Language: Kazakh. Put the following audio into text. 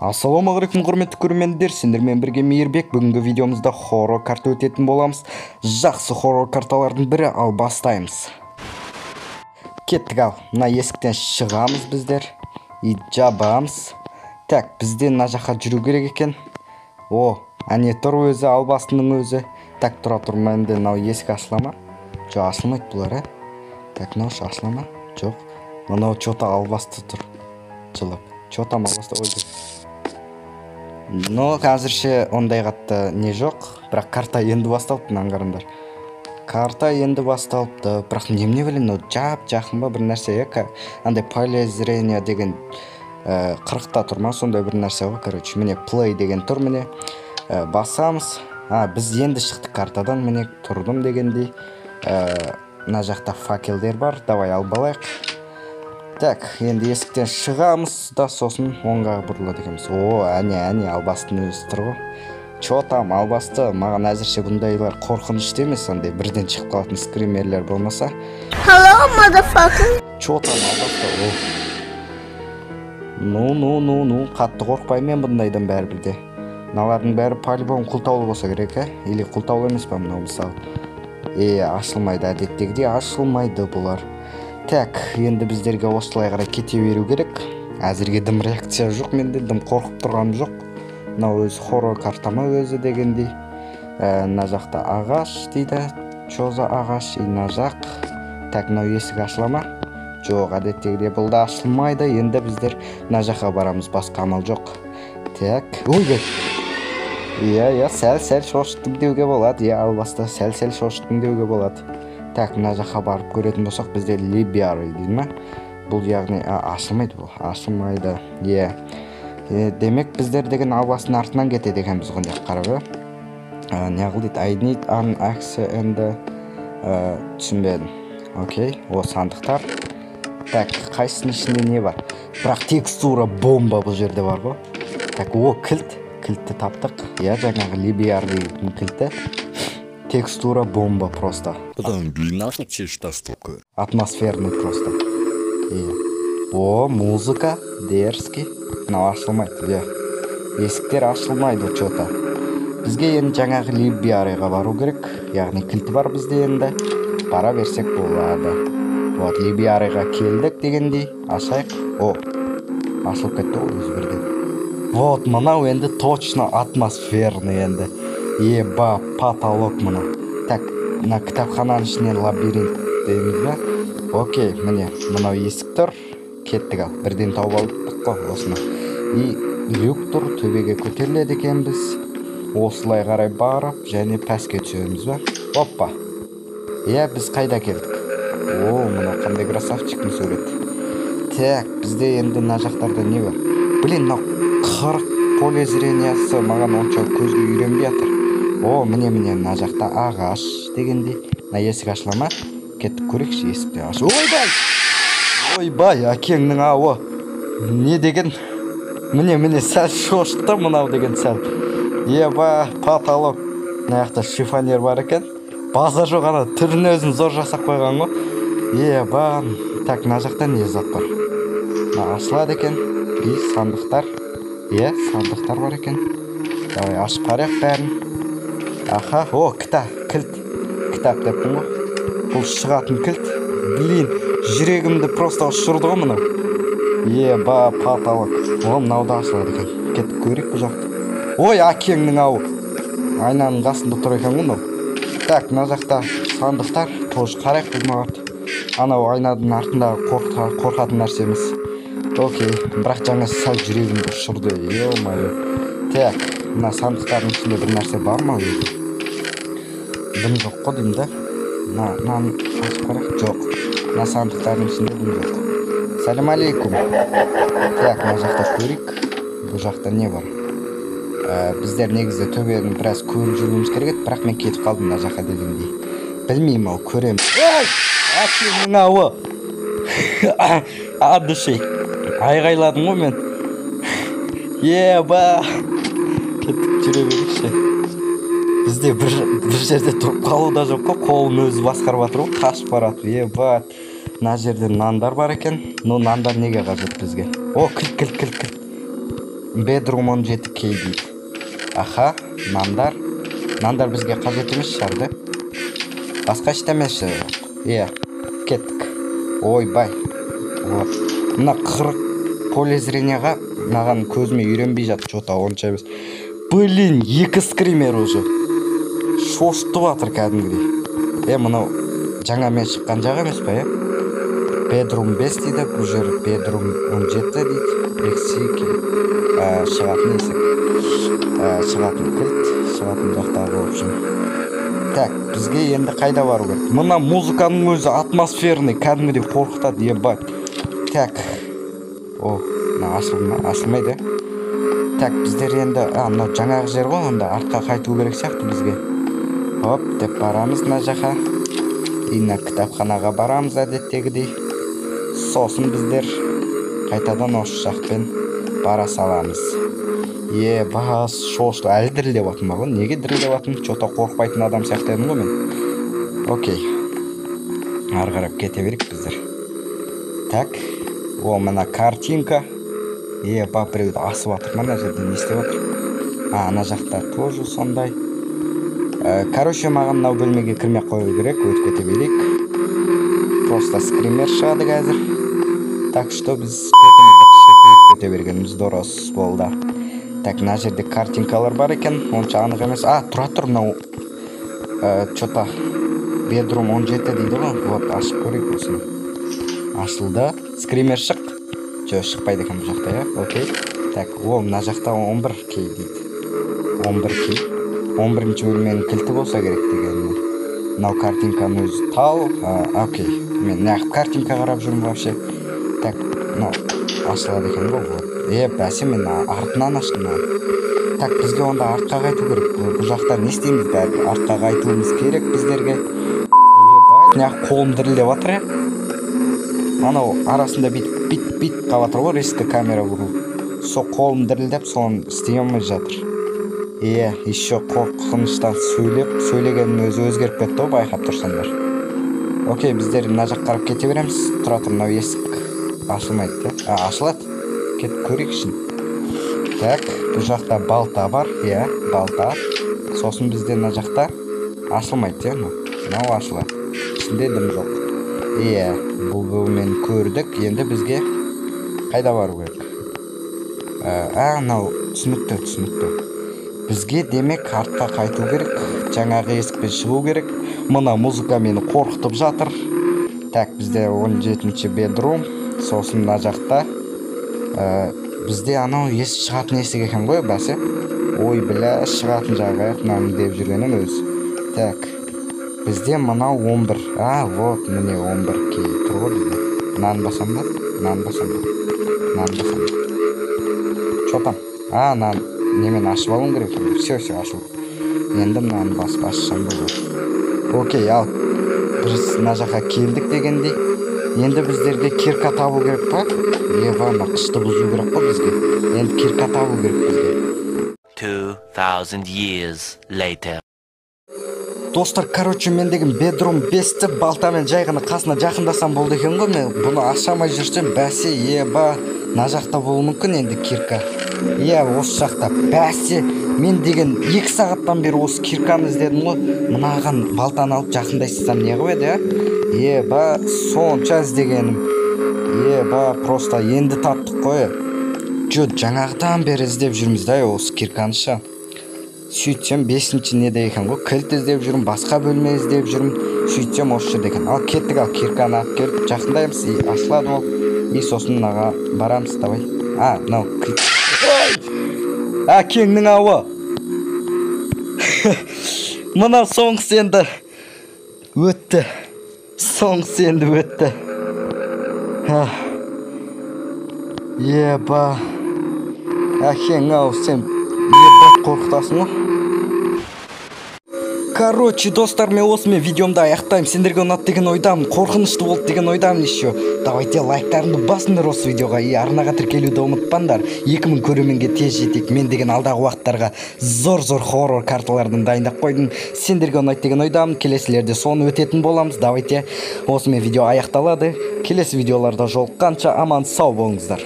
Ассалаумағалейкум, құрметті көрермендер, сендермен бірге Мейірбек. Бүгінгі видеомызда хоррор карта өтетін боламыз. Жақсы хоррор карталардың бірі, ал бастаймыз. Кеттік ал, мына есіктен шығамыз біздер и жабамыз. Так, бізде мына жаққа жүру керек екен. О, әне тұр өзі, албастының өзі. Так, тұра тұр, менде мынау есік ашыла ма? Жоқ, ашылмайды бұлар, ә? Так, мынау ашыла ма? Жоқ. Мынау чё-то албасты тұр. Жылап. Чё там албасты? Ой. Но қазірше ондай қатты не жоқ, бірақ карта енді басталыпты, мынаны қараңдар. Карта енді басталыпты, бірақ немене білемін, мынау жап жақын ба бір нәрсе, иә, андай поле зрения деген 40-та тұр ма, сондай бір нәрсе ғой, короче, міне play деген тұр, міне басамыз. Біз енді шықтық картадан, міне тұрдым дегендей. Мына жақта факелдер бар, давай алып алайық. Так, енді есіктен шығамыз да, сосын оңға бұрылады екенбіз. О, әне, әне, албастының өзі тұр ғой. Чё там, албасты, маған әзірше бұндайлар қорқынышты емес, андай бірден шығып қалатын скримерлер болмаса. Hello, motherfucker. Чё там, албасты, о. Ну, ну, ну, ну, қатты қорықпаймын мен бұндайдан бәрібір де. Мыналардың бәрі по-любому құлтаулы болса керек, ә? Или құлтаулы емес па мынау мысалы? Ашылмайды, әдеттегідей ашылмайды бұлар. Так, енді біздерге осылай қарай кете беру керек. Әзірге дым реакция жоқ менде, дым қорқып тұрғаным жоқ. Мынау өзі хоррор карта ма өзі дегендей. Мына жақта ағаш дейді. Чё за ағаш? И мына жақ. Так, мынау есік ашыла ма? Жоқ, әдеттегідей бұл да ашылмайды. Енді біздер мына жаққа барамыз, басқа амал жоқ. Так, ойбай. Иә, иә, сәл-сәл шошыттым деуге болады. Иә, албасты сәл-сәл шошыттым деуге болады. Так, мына жаққа барып көретін болсақ, бізде либиары дейді ма? Бұл яғни, ашылмайды бұл, ашылмайды. Иә. Демек, біздер деген албастың артынан кетеді екенбіз ғой, деп қарап, ә? Не қыл дейді? I need an axe and түсінбедім. Окей, о, сандықтар. Так, қайсының ішінде не бар? Бірақ текстура бомба бұл жерде бар ғой. Так, о, кілт. Кілтті таптық. Иә, жаңағы либиар дейтін кілті. Текстура бомба просто. Атмосферный просто. О, музыка дерзкий. Мынау ашылмайды, иә. Есіктер ашылмайды чё-то. Бізге енді жаңағы либиариға бару керек. Яғни кілті бар бізде енді. Бара берсек болады. Вот, либиариға келдік дегендей. Ашайық. О, ашылып кетті ғой өзі бірден. Вот, мынау енді точно атмосферный енді. Еба, потолок мынау. Так, мына кітапхананың ішінен лабиринт дейміз бе? Окей, міне, мынау есік тұр. Кеттік ал, бірден тауып алдық қой осыны. И люк тұр, төбеге көтеріледі екенбіз. Осылай қарай барып, және пәске түсеміз бе? Оппа. Иә, біз қайда келдік? О, мынау қандай красавчиктің суреті. Так, бізде енді мына жақтарда не бар? Блин, мынау 40 поле зрениясы маған онша көзге үйренбей жатыр. О, міне, міне, мына жақта ағаш дегендей. Мына есік ашыла ма? Кеттік көрейікші, есікті аш. Ойбай! Ойбай, әкеңнің ауы. Не деген? Міне, міне, сәл шошытты мынау деген сәл. Еба, потолок. Мына жақта шифонер бар екен. Базар жоқ, ана түрін өзін зор жасап қойған ғой. Еба, так, мына жақта не зат бар? Мына ашылады екен. И сандықтар. Е, сандықтар бар екен. Давай ашып қарайық бәрін. Аха, о, кітап, кілт. Кітап деппін ғой. Бұл шығатын кілт. Блин, жүрегімді просто ұшырды ғой мынау. Еба, потолок. О, мынау да ашылады екен. Кеттік көрейік бұл жақты. Ой, әкеңнің ауы. Айнаның қасында тұр екен ғой мынау. Так, мына жақта сандықтар. Тоже қарайық бұл маған. Анау айнаның артындағы қорқатын нәрсе емес. Окей, бірақ жаңа сәл жүрегімді ұшырды. Ё-моё. Так, мына сандықтардың ішінде бір нәрсе бар ма өзі? Дым жоқ қой деймін да. Мынаны ашып қарайық. Жоқ. Мына сандықтардың ішінде дым жоқ. Сәлем алейкум. Так, мына жақта көрейік. Бұл жақта не бар? Біздер негізі төбені біраз көріп жүруіміз керек еді, бірақ мен кетіп қалдым мына жаққа дегендей. Білмеймін ау, көремін. Ей! Әкеңнің ауы! От души. Айғайладым ғой мен. Еба! Кеттік жүре берейікші. Бізде бір жерде тұрып қалу да жоқ қой, қолын өзі басқарып жатыр ғой, қашып барады. Еба! Мына жерде нандар бар екен. Но нандар неге қажет бізге? О, кілт, кілт, кілт, кілт. Bedroom 17 key дейді. Аха, нандар. Нандар бізге қажет емес шығар, да? Басқа ештемесі жоқ. Иә, кеттік. Ойбай. Вот. Мына 40 поле зрения ға маған көзіме үйренбей жатыр, что-то онша емес. Блин, екі скример уже. Шошытып жатыр кәдімгідей. Е, мынау жаңа мен шыққан жақ емес па, е? Bedroom 5 дейді, бұл жер bedroom 17 дейді. Exit, шығатын есік. Шығатын кілт, шығатын жақтағы, в общем. Так, бізге енді қайда бару керек? Мына музыканың өзі атмосферный, кәдімгідей қорқытады, ебать. Так. О, мына ашылды ма? Ашылмайды. Так, біздер енді, мынау жаңағы жер ғой, онда артқа қайту керек сияқты бізге. Хоп, деп барамыз мына жаққа. И мына кітапханаға барамыз әдеттегідей. Сосын біздер қайтадан осы жақпен бара саламыз. Е, бас шошты, әлі дірілдеп жатырмын ба ғой? Неге дірілдеп жатырмын? Че-то қорықпайтын адам сияқты едім ғой мен. Окей. Ары қарап кете берейік біздер. Так. О, мына картинка. Е, ба, біреуді асып жатыр ма, мына жерде не істеп жатыр? А, ана жақта тоже сондай. Короче, маған мынау бөлмеге кірмей ақ қою керек, өтіп кете берейік. Просто скример шығады қазір. Так что біз көтімізді қышып өтіп кете бергеніміз дұрыс болды. Так, мына жерде картинкалар бар екен, онша анық емес. А, тұра тұр, мынау че-то bedroom 17 дейді ғой. Вот, ашып көрейік осыны. Ашылды. Скример шық. Жоқ, шықпайды екен бұл жақта, иә? Окей. Так, о, мына жақта 11 key дейді. 11 key. 11-ші бөлменің кілті болса керек дегенмен. Мынау картинканың өзі тал. Окей. Мен неғып картинка қарап жүрмін вообще? Так, мынау ашылады екен ғой, вот. Е, бәсе, мен артынан аштым мынаны. Так, бізге онда артқа қайту керек. Бұл жақта не істейміз бәрі? Артқа қайтуымыз керек біздерге. Ебать, неғып қолым дірілдеп жатыр, е? Анау арасында бүйтіп бүйтіп бүйтіп қалып жатыр ғой, резко камера бұрылып. Сол қолым дірілдеп, соны істей алмай жатыр. Е, еще қорқыныштан сөйлеп, сөйлегеннің өзі өзгеріп кетті ғой, байқап тұрсаңдар. Окей, біздер мына жаққа қарап кете береміз. Тұра тұр, мынау есік ашылмайды, да? А, ашылады. Кетіп көрейік ішін. Так, бұл жақта балта бар, иә, балта. Сосын бізде мына жақта ашылмайды, иә, мынау. Мынау ашылады. Ішінде дым жоқ. Иә, бұл бөлмені көрдік. Енді бізге қайда бару керек? А, мынау түсінікті, түсінікті. Бізге демек артқа қайту керек. Жаңағы есікпен шығу керек. Мына музыка мені қорқытып жатыр. Так, бізде 17-ші bedroom. Сосын мына жақта бізде анау есік, шығатын есік екен ғой, бәсе. Ой, бля, шығатын жағы аяқ мынаның деп жүргенім өзі. Так, бізде мынау 11. А, вот, міне 11 key тұр ғой бізде. Мынаны басам ба? Мынаны басам ба? Мынаны басам ба? Че там? А, мынаны немен ашып алуым керек екен. Все, все, ашылды. Енді мынаны басып ашсам болады. Окей, ал. Біз мына жаққа келдік дегендей. Енді біздерге кирка табу керек па? Еба, мына қышты бұзу керек қой бізге. Енді кирка табу керек бізге. 2000 years later. Достар, короче, мен деген bedroom 5-ті балтамен жай ғана қасына жақындасам болды екен ғой. Мен бұны аша алмай жүрсем, бәсе, еба, мына жақта болуы мүмкін енді кирка. Иә, осы жақта. Бәсе, мен деген 2 сағаттан бері осы кирканы іздедім ғой. Мынаған балтаны алып жақындай салсам не қылып еді, ә? Еба, сонша іздегенім. Еба, просто енді таптық қой. Жо, жаңағыдан бері іздеп жүрміз да осы кирканы ша. Сөйтсем 5-ші неде екен ғой, кілт іздеп жүрмін, басқа бөлме іздеп жүрмін. Сөйтсем осы жерде екен. Ал кеттік, ал кирканы алып келіп жақындаймыз, и ашылады ол. И сосын мынаға барамыз, давай. А, мынау кілт. Ой! Әкеңнің ауы. Мына соңғысы енді өтті. Соңғысы енді өтті. Еба. Әкең ау, сен ебать қорқытасың ғой. Короче, достар, мен осымен видеомды аяқтаймын. Сендерге ұнады деген ойдамын, қорқынышты болды деген ойдамын еще. Давайте лайктарыңды басыңдар осы видеоға и арнаға тіркелуді ұмытпаңдар. 2000 көрерменге тез жетейік. Мен деген алдағы уақыттарға зор-зор хоррор карталардан дайындап қойдым. Сендерге ұнайды деген ойдамын. Келесілерде соны өтетін боламыз. Давайте осымен видео аяқталады. Келесі видеоларда жолыққанша аман сау болыңыздар.